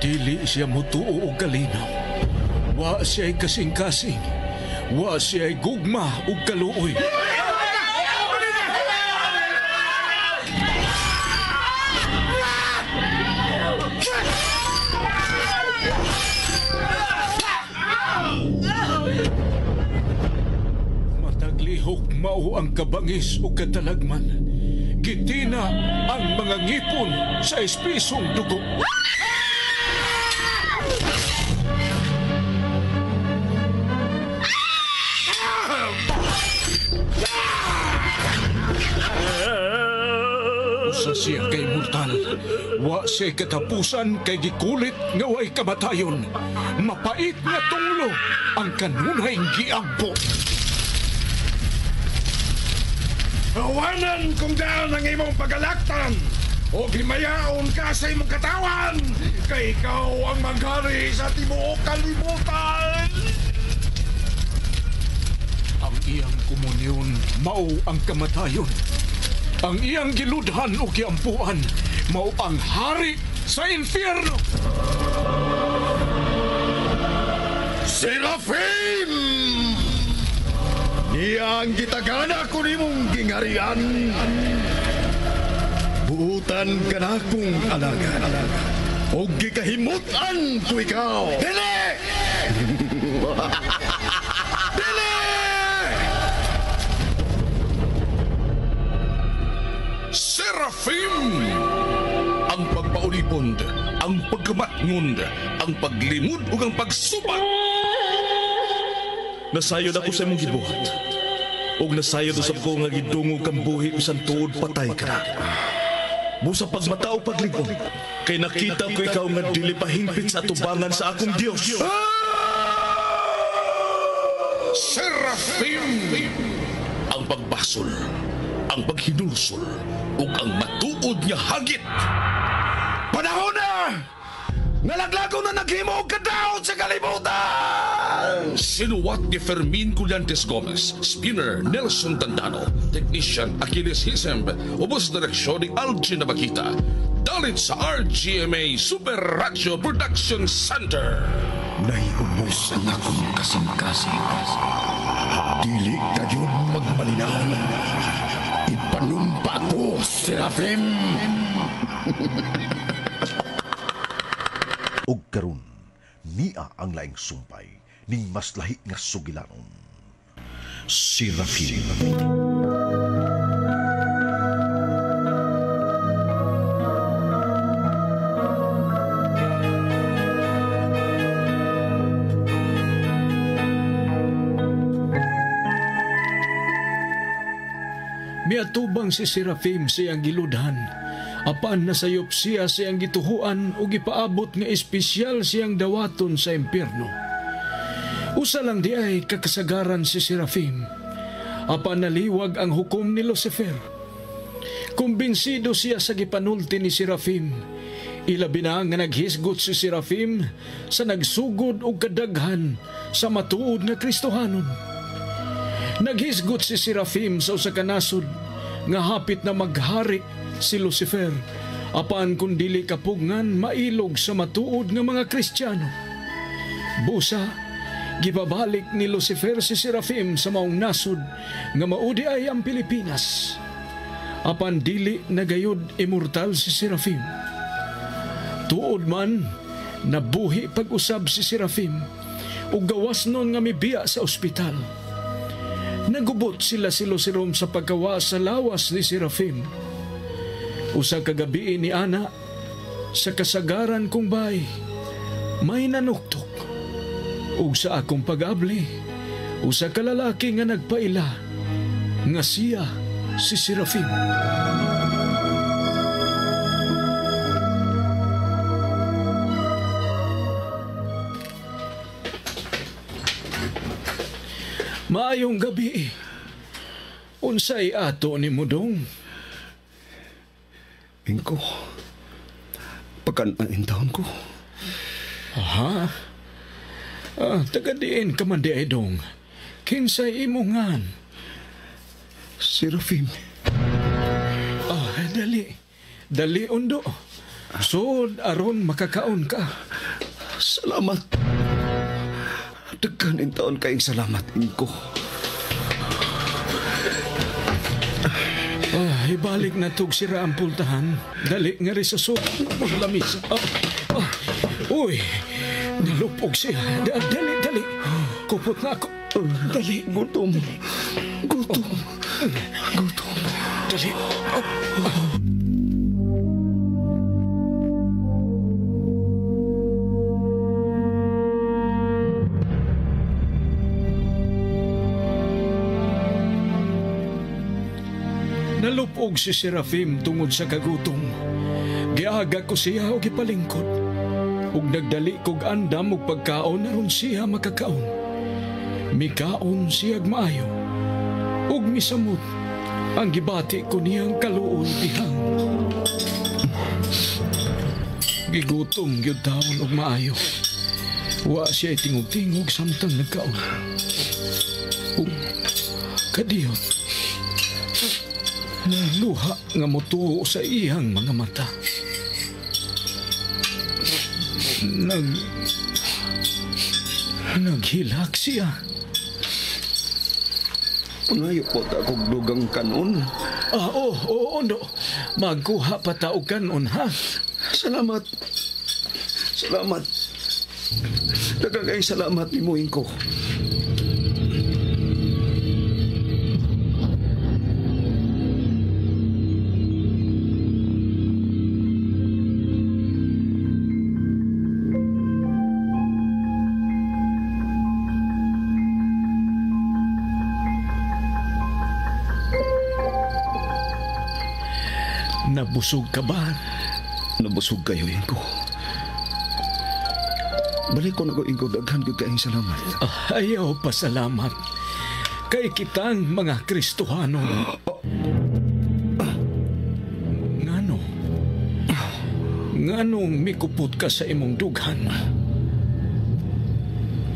Dili siya mutuo og kalinaw. Wa siya'y kasing-kasing. Wa siya'y gugma ug kaluoy. Mataglihok mao ang kabangis ug katalagman. Gitina ang mga ngipon sa espisong dugo. Usa siya kay mortal. Wa siya katapusan kay gikulit nga way kamatayon. Mapait nga tunglo ang kanunay giampo. Awanan kung daan ang imong pagalaktan o himayaon ka sa imong katawan kay ikaw ang maghari sa tibuok kalibutan. Ang iyang komunyon mao ang kamatayon. Ang iyang giludhan o giampuan mao ang hari sa impyerno. Serafim! Niya ang gitagana ko nimong gingarian. Buutan ka na kong alagad. O gikahimutan ko ikaw. Dili! Dili! Serafim! Ang pagpaulipon, ang pagkamatngon, ang paglimod ug ang pagsubat. Nasayod ako sa imong gibuhat. Ug nasayod usab ko nga gidungog kang buhi bisan tuod patay ka na. Busa pagmata o paglig-on, kay nakita ko ikaw nga dili pa hingpit sa atubangan sa akong Dios. Serafim! Ang pagbasol, ang paghinulsol, ug ang matuod nga hagit. Panahon na! Nalaglago na naghimo og kadaot sa kalibutan! Sinuwat ni Fermin Collantes Gomez, Spinner Nelson Tandano, Technician Achilles Hisemb, ubos direksyon ni Algin Nabakita. Dalit sa RGMA Super Radio Production Center. Naiubos ang akong kasing-kasing. Dili kayo magmalinaw. Ipanumpa ko, Serafim! Og karon niya ang laing sumpay ning mas lahi nga sugilanon. Serafim. Miatubang si Serafim siyang giludhan. Apan nasayop siya siyang gituhuan o gipaabot nga espesyal siyang dawaton sa impyerno. Usa lang di ay kakasagaran si Serafim. Apan naliwag ang hukom ni Lucifer. Kumbinsido siya sa gipanulti ni Serafim. Ilabi na nga naghisgot si Serafim sa nagsugod og kadaghan sa matuod nga Kristohanon. Naghisgot si Serafim sa usa ka nasod nga hapit na maghari si Lucifer apan kun dili kapugngan mailog sa matuod nga mga Kristiyano. Busa gibabalik ni Lucifer si Serafim sa maong nasod nga maudi ay ang Pilipinas. Apan dili nagayod immortal si Serafim. Tuod man nabuhi pag-usab si Serafim ug gawas nun nga mibiya sa ospital. Nagubot sila si Lucifer sa pagkawa sa lawas ni Serafim. Usa ka gabi ni Ana, sa kasagaran kong bay, may nanuktok. Ug sa akong pag-abli, usa ka lalaki nga nagpaila, nga siya si Serafim. Maayong gabi. Unsay ato ni Mudong? Ingko, pagkan-ang taon ko. Aha. Taga diin ka man di ay dong. Kinsay imongan? Serafim. Dali. Dali, undo. Sod aron makakaon ka. Salamat. Daghan taon kayong salamat, Ingko. Ibalik na tug sira ang pultahan. Dali nga rin sa sod. Lamisa. Uy, nalupog siya. Dali, dali. Kupot na ako. Dali. Gutom. Gutom. Gutom. Dali. Nalupog si Serafim tungod sa kagutom. Giaga ko siya og gipalingkod. Ug nagdali kog andam og pagkaon aron siya makakaon. Mikaon siyag maayo. Ug misamot ang gibati ko niyang kaluoy dihang. Gigutom gyud taon og maayo. Wa siya tingog-tingog samtang nagkaon. Ug kadiyot luha nga motuo sa iyang mga mata. Naghilak siya. Pangayo po ta kog dugang kanon. Oo, no. Magkuha pa ta og kanon, ha? Salamat. Salamat. Daghang kayong salamat nimo, Ingko. Nabusog ka ba? Nabusog kayo, Ingko. Balik ko na ko, Ingko. Daghan ko kayong salamat. Ayaw pasalamat. Kay kitang mga Kristohano. Ngano? Nganong mikupot ka sa imong dughan?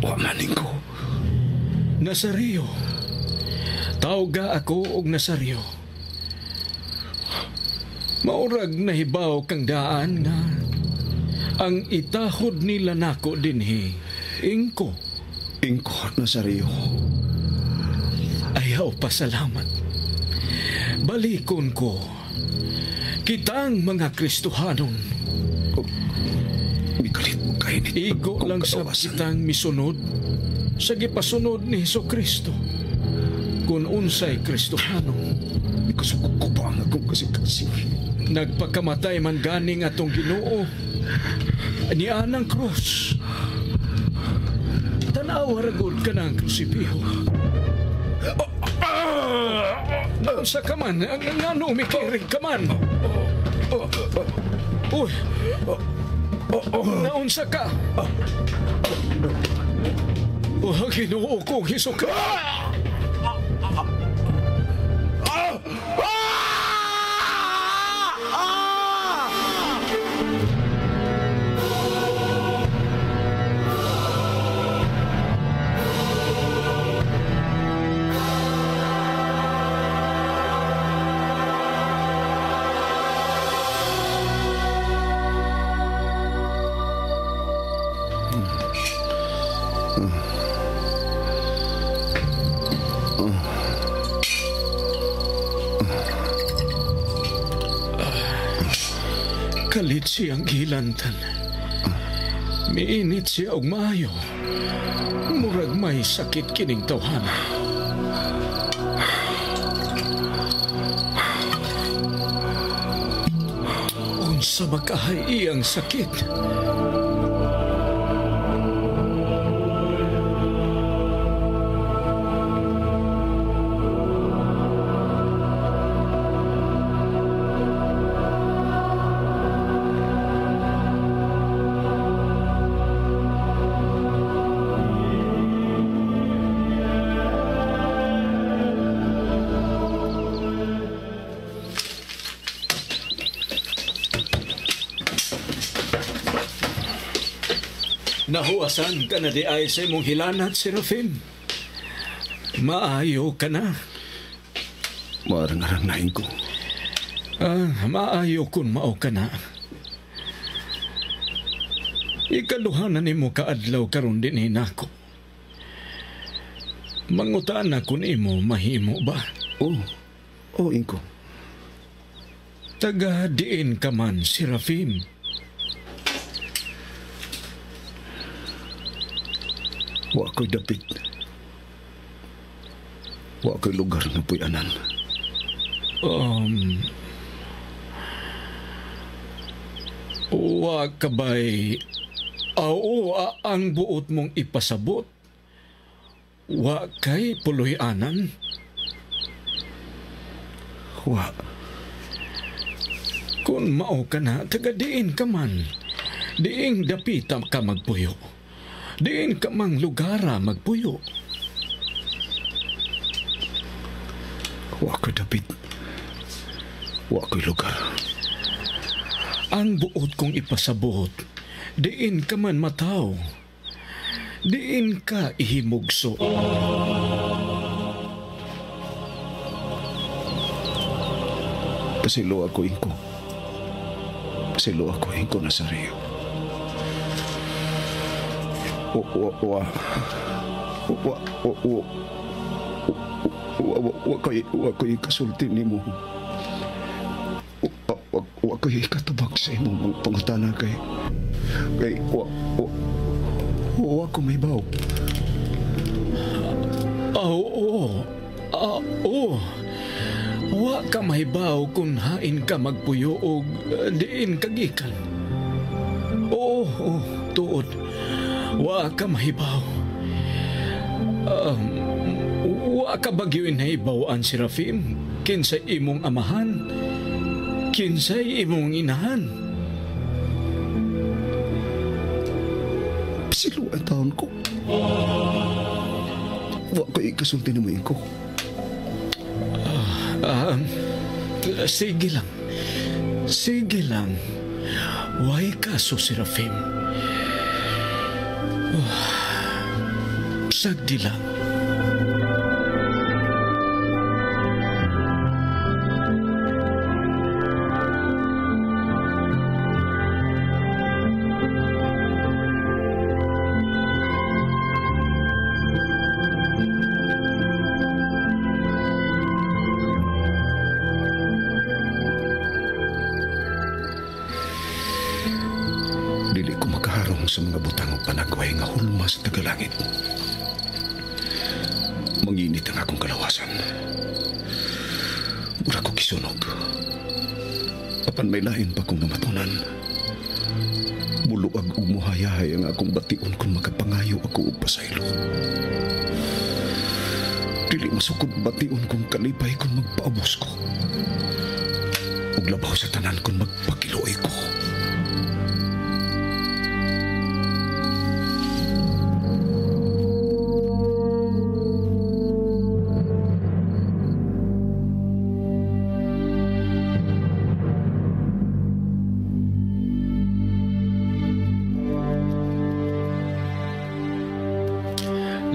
Wa man, Ingko. Nazario. Tawga ako og Nazario. Maurag nahibaw kang daan nga ang itahod nila nako dinhi, Ingko. Ingko, Nazario. Ayaw pasalamat. Balikon ko kitang mga Kristohanon. Mikalit mo kainit. Igo lang sa kitang misunod sa gipasunod ni Jesucristo. Kung unsay Kristohanon. Ikasukok ko pa ang akong kasing-kasing. Nagpakamatay man ganing atong Ginoo ni anang krus. Tanaw ragod ka ng krusipiho. Sa ka man, ngano umikirig ka man? Uy, naunsa ka? Oh, Ginoo ko, Hesus ka. Kalit siyang gilantan. Miinit siya og maayo. Murag may sakit kining tawhana. Unsa makahay iyang sakit? Nahuwasan ka na di ay sa imong hilanat, Serafim. Maayo ka na. Maarang-arang nain ko. Maayo kung mao ka na. Ikaduhanan nimo kaadlaw karon dinhi nako. Mangutaan na kun imo mahimo ba? Oh, oh Ingko. Taga diin ka man, Serafim? Wa ko'y dapit. Wa ko'y lugar nga puy-anan. Wa ka ba'y... Oo, ang buot mong ipasabot? Wa kay puloy-anan? Wa. Kung mao ka na, taga diin ka man. Diing dapita ka magpuyo. Diin ka mang lugara magpuyo. Wa ko'y dapit. Wa ko'y lugar. Ang buot kong ipasabot, diin ka man mataw. Diin ka ihimugso. Pasilo ako, Ingko. Pasilo ako, Ingko Nazario. Wa wa wa wa wa wa wa wa ko'y kasulti nimo. Wa wa ko'y katubag sa imong pangutana kay kay wa wa wa ko may baw. Oo. Oo. Wa ka mahibaw kung hain ka magpuyo og diin ka gikan. Oo, oo, tuod. Wa ka mahibaw. Wa ka bagyuin nahibawan, Serafim? Kinsay imong amahan? Kinsay imong inahan? Silo ang taon ko. Wa ko ikasulti ni mo, Ingko. Sige lang. Sige lang. Way kaso, Serafim. Sagdi lang. Dili ko makaharong sa mga butang o panagway nga hulma sa tagalangit. Manginit ang akong kalawasan. Mura ko kisunog. Apan may lain pa kong namatunan. Muluag ug muhayahay ang akong bation kung makapangayo ako og pasaylo. Dili masukod bation kung kalipay kung magpaubos ko. Ug labaw sa tanan kung magpakiluoy ko.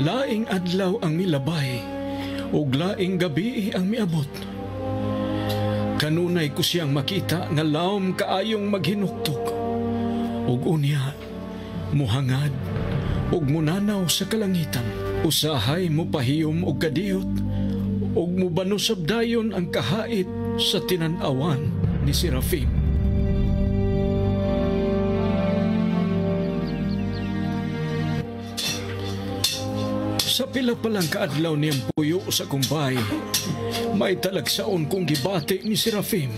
Laing adlaw ang milabay, ug laing gabi ang miabot. Kanunay ko siyang makita nga lawom kaayong maghinuktok. Ug unya, muhangad, ug munanaw sa kalangitan. Usahay mupahiyom og kadiyot, ug mubanusab dayon ang kahait sa tinan-awan ni Serafim. Sa pila palang kaadlaw niyang puyo sa kumbay, may talagsaon kong gibati ni Serafim.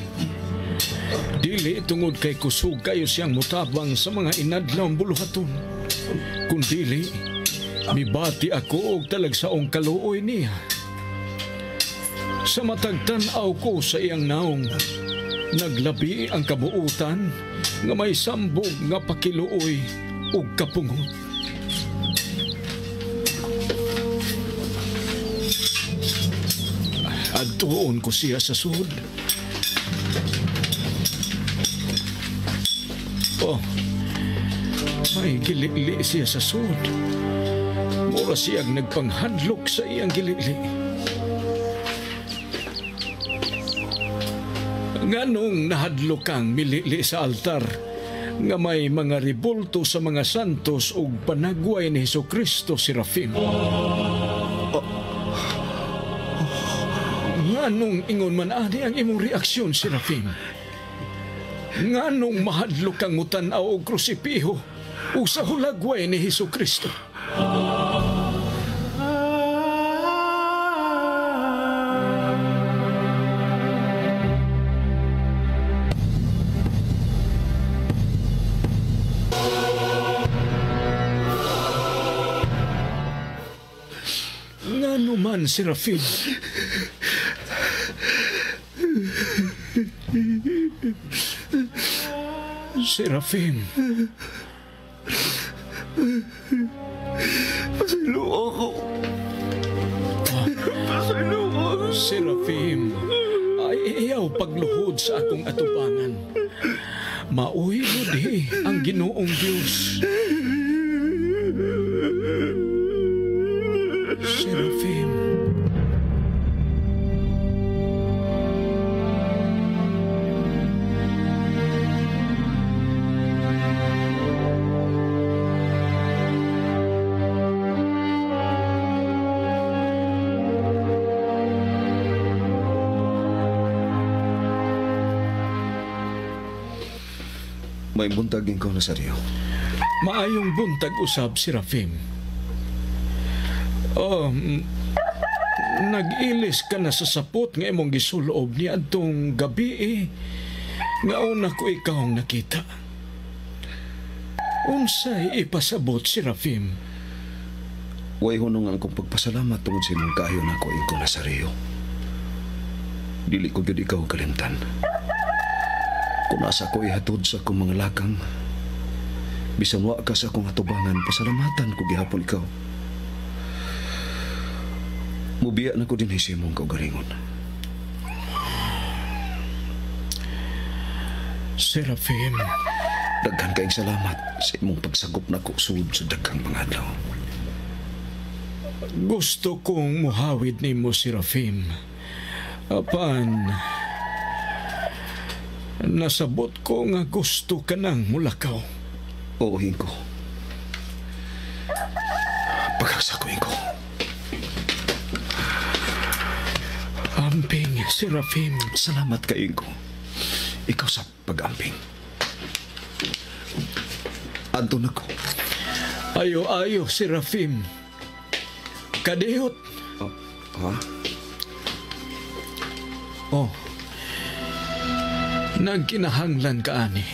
Dili tungod kay kusog kayo siyang mutabang sa mga inadlaw buluhaton. Kundili, mibati ako og talagsaong kaluoy niya. Sa matag tan-aw ko sa iyang naong, naglabi ang kabuutan nga may sambog nga pakiluoy ug kapungot. Adtuon ko siya sa sud. Oh, may gilili siya sa sud. Mura siyang nagpanghadlok sa iyang gilili. Nganong nahadlok kang milili sa altar, Nga may mga ribulto sa mga santos ug panagway ni Hesukristo, Serafim. Nganong ingon man ani ang imong reaksyon, Serafim? Nganong mahadlok kang mutan-aw og krusipiho ug sa hulagway ni Hesukristo? Ngano man, Serafim? Serafim. Pasaylo ako. Pasaylo ako. Serafim, ay iyaw pagluhod sa akong atubangan. Maoy di ang Ginoong Dios. Serafim. May buntag ikaw na Nazario. Maayong buntag usab, Serafim. Oh, nag-ilis ka na sa sapot nga imong gisulob ni adtong gabi eh, nga una ko ikaw ang nakita. Unsay ipasabot, Serafim? Way hunong ang akong pagpasalamat tungod sa imong kaayo nako ikaw, Nazario. Dili ko gyud ikaw kalimtan. Kung asa ko ihatod sa akong mga lakang, bisan wa ka sa akong atubangan, pasalamatan ko gihapon ikaw. Mubiya na ko din sa imong kaugalingon. Serafim. Daghan kaayong salamat sa imong pagsagop nako sulod sa daghang mga adlaw. Gusto kong muhawid nimo, Serafim. Apan nasabot ko nga gusto ka nang mulakaw. Oo, Inko. Pagkasa ko, Inko. Amping, Serafim. Salamat kay Inko. Ikaw sa pag-amping. Adto na ko. Ayo-ayo, Serafim. Kadihot. Oh, ha? Oh. Nagkinahanglan ka ani.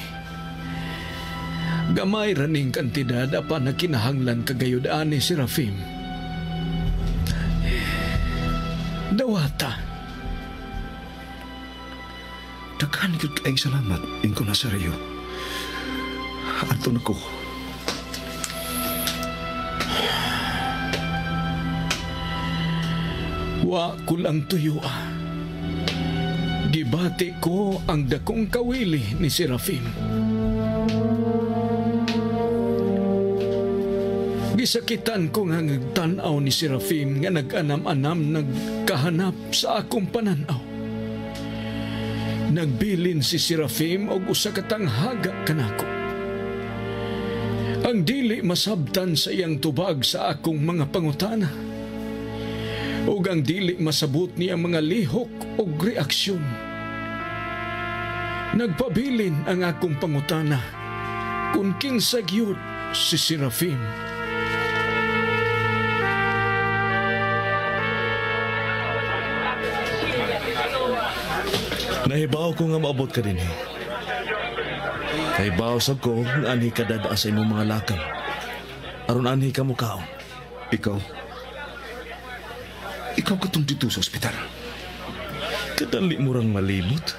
Gamay raning kantidad apan nagkinahanglan ka gayud ani, Serafim. Dawata. Daghan gyud kaayong salamat, Inko Nazario. Adto na ko. Wa ko lang tuyo. Gibati ko ang dakong kawili ni Serafim. Gisakitan ko nga nagtan-aw ni Serafim nga nag-anam-anam nagkahanap sa akong pananaw. Nagbilin si Serafim og usa ka tanghaga kanako. Ang dili masabtan sa iyang tubag sa akong mga pangutana. Ug ang dili masabot niya mga lihok og reaksyon. Nagpabilin ang akong pangutana kung kinsa gyud si Serafim. Nahibaw ko nga maabot ka din eh. Nahibaw sab ko nga anhi ka dadaa sa imong mga lakang. Aron anhi ka mukaon. Ikaw? Ikaw katong dito sa ospital. Kadali mo rang malimot.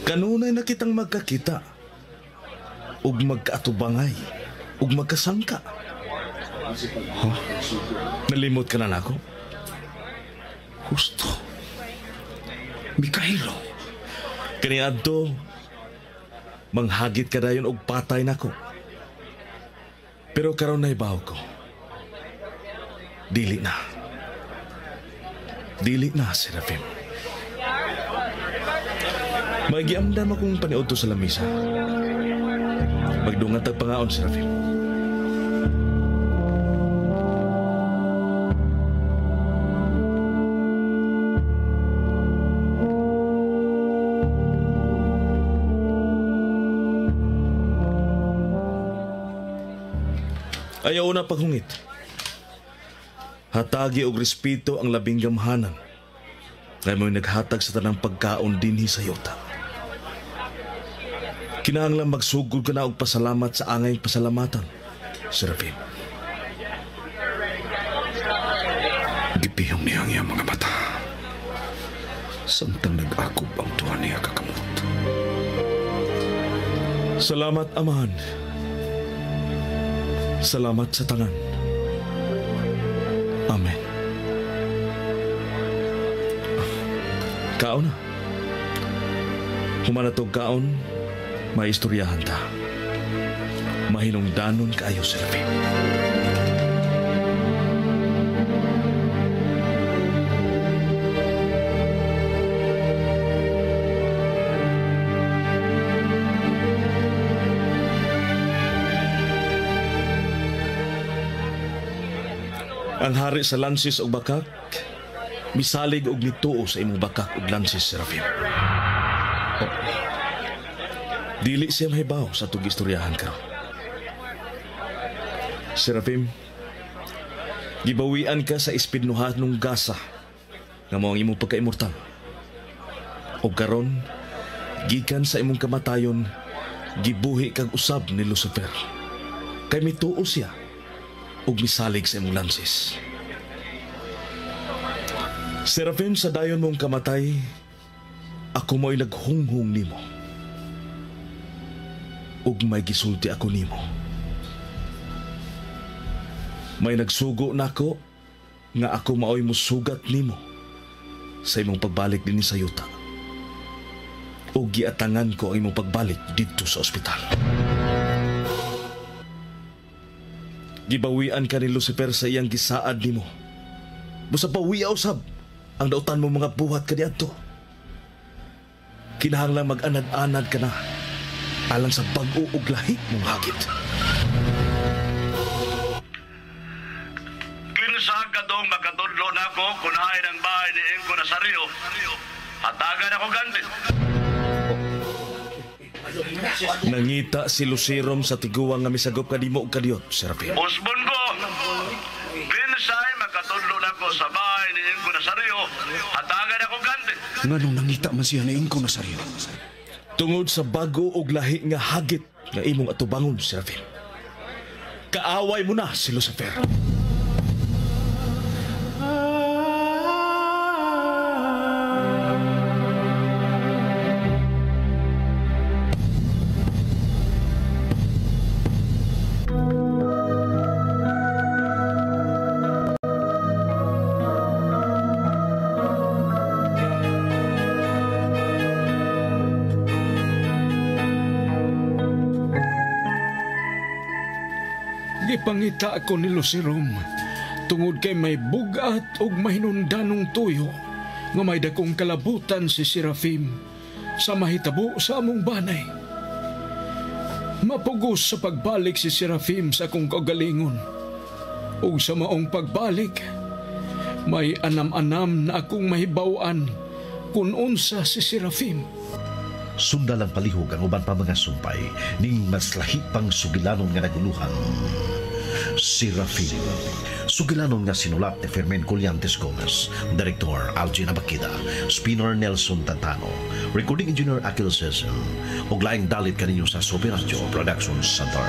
Kanunay na kitang magkakita. Ug magkaatubangay. Ug magkasangka. Huh? Nalimot ka na nako? Husto. Mikaelo. Kaniadto, manghagit ka dayon og patay nako. Pero karon nahibaw ko. Dili na. Dili na, Serafim. Magiamdam akong paniudto sa lamisa. Magdungan tag pangaon, Serafim. Ayaw na paghungit. Hatagi og respeto ang labing gamhanan. Kaya mo'y naghatag sa tanang pagkaon dinhi sa yuta. Kinahanglan magsugod ka na og pasalamat sa angay pasalamatan, Serafim. Gipihong niya ang iyang mga mata. Samtang nag-akob ang tuwa niya kakamot. Salamat, Amahan. Salamat sa tanan. Amen. Kaon na. Humanatog kaon, may istoryahan ta. Mahinungdanon kaayo, Serafim. Ang hari sa lansis og bakak, misalig og mituo sa imong bakak og lansis, Serafim. Oh. Dili siya mahibaw sa atong istoryahan karon. Serafim, gibawian ka sa espidnohanong gasa nga mao ang imong pagka-immortal. Og karon, gikan sa imong kamatayon, gibuhi kag usab ni Lucifer. Kay mituo siya ug misalig sa imong lansis. Serafim, sa dayon mong kamatay, ako mo'y naghunghong nimo. Ug may gisulti ako nimo. May nagsugo nako nga ako mao'y musugat nimo sa imong pagbalik dinhi sa yuta. Ug giatangan ko ang imong pagbalik didto sa ospital. Gibawian ka ni Lucifer sa iyang gisaad nimo. Busa bawiya usab ang dautan mo mga buhat kaniadto. Kinahanglang mag-anad-anad ka na alang sa bag-o ug lahi mong hagit. Kinsa katong makatudlo nako kung hain ang bahay ni Engko Nazario, hatagan ako ganti. Nangita si Lucerom sa tiguang nga misagop kanimo og kadiyot, Serafim. Usbon ko, kinsay makatudlo nako sa bahay ni Engko Nazario, hatagan ako ganti. Nganong nangita man siya ni Engko Nazario? Tungod sa bago og lahi nga hagit nga imong atubangon, Serafim. Kaaway mo na si Lucifer. Gipangita ako ni Lucerom tungod kay may bugat og mahinundanong tuyo nga may dakong kalabutan si Serafim sa mahitabo sa among banay. Mapugos sa pagbalik si Serafim sa akong kaugalingon. Ug sa maong pagbalik, may anam-anam na akong mahibaw-an kung unsa si Serafim. Sundalang palihog ang uban pa mga sumpay ning mas lahi pang sugilanon nga naguluhan. Serafim. Sugilanon nga sinulat ni Fermin Collantes Gomez, Director Algin Abakida, Spinner Nelson Tantano, Recording Engineer Akil Session, ug laing dalit kaninyo sa Super Radio Production Center.